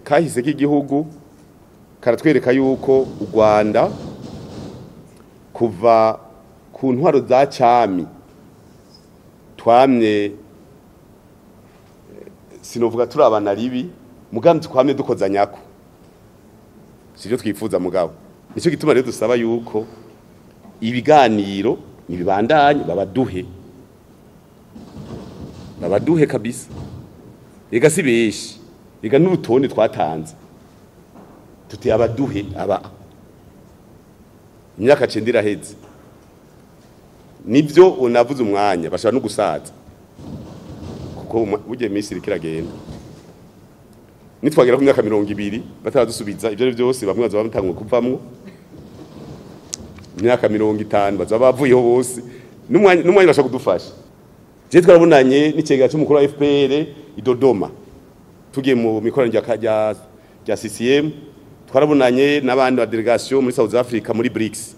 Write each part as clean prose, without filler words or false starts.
Kahise k'igihugu karatwereka yuko u Rwanda kuva ku ntwaro za cami twamye, sinovuga turabana ribi, mugambi twamye dukozanyako, sivyo twifuza. Mugabo nico gituma rero dusaba yuko ibiganiro nibibandanye, babaduhe, babaduhe kabisa. Ega si benshi, ega n'urutonde twatanze tuti abaduhe aba. Imyaka 9 iraheze, nivyo unavuze umwanya bashobora no gusaza, kuko burya iminsi iriko iragenda. Nitwagera ku myaka 20 bataradusubiza ivyo ari byose, bamwe bazoba batanguye kuvamwo. Imyaka 50 bazoba bavuyeho bose, n'umwanya bashobora kudufasha. Je twarabonanye n'icegera c'umukuru wa FPR i Dodoma, tugiye mu mikoraniro rya CCM. Twarabonanye n'abandi ba délégation muri South Africa, muri BRICS.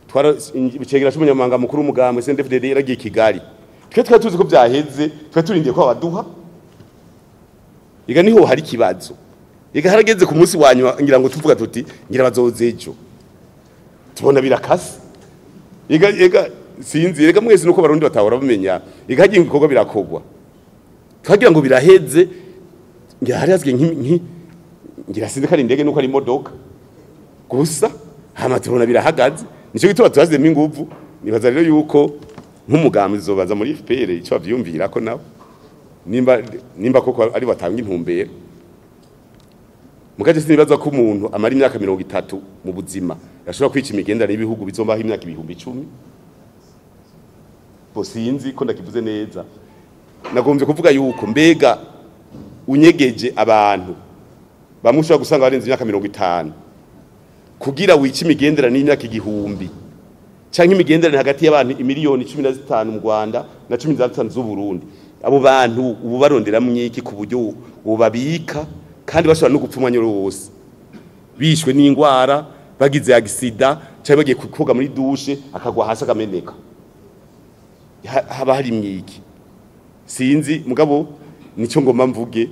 Twara icegera c'umunyamabanga mukuru w'umugambwe CNDD-FDD yaragiye i Kigali. Twe twari tuzi ko vyaheze, twe turindiye ko baduha. Ega niho hari ikibazo. Ega harageze ku munsi wa nyuma, ngira ngo tuvuga tuti ngira bazoza ejo, tubona birakase. Ega sinzi, ega mwese nuko Barundi batahora bamenya. Ega hagiye ibikorwa birakogwa, twagira ngo biraheze. Ngira hari hasigaye ngira sinzi ko ari indege nuko ari imodoka gusa, hama tubona birahagaze. Nico gituma twazemo inguvu. Nibaza rero yuko nk'umugambi zobaza muri FPR ico bavyumvira ko nabo nimba koko ari batanga intumbero. Mugaje sinibaza ko umuntu amara imyaka 30 mu buzima yashobora kwica imigenderanire y'ibihugu bizombaho imyaka 10,000. Bo sinzi ko ndakivuze neza. Nagombye kuvuga yuko mbega unyegeje abantu bamwe ushobora gusanga barenze imyaka 50 kugira wice imigenderanire y'imyaka 1000, canke imigenderanire hagati y'abantu imiliyoni 15 mu Rwanda na 15 z'u Burundi, abo bantu ubu baronderamwo iki ku buryo ubabika kandi bashobora no gupfa umwanya wose, bishwe n'ingwara, bagize accident, canke bagiye koga muri douche akagwa hasi akameneka? Haba hari mwiki? Sinzi, mugabo nico ngomba mvuge.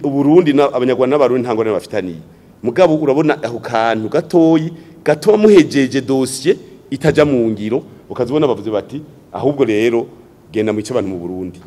Uburundi na Abanyarwanda n'Abarundi nta ngorane bafitaniye, mugabo urabona aho kantu gatoyi gatuma muhejeje dossier itaja mu ngiro, ukazibona bavuze bati ahubwo rero genda mwice abantu mu Burundi.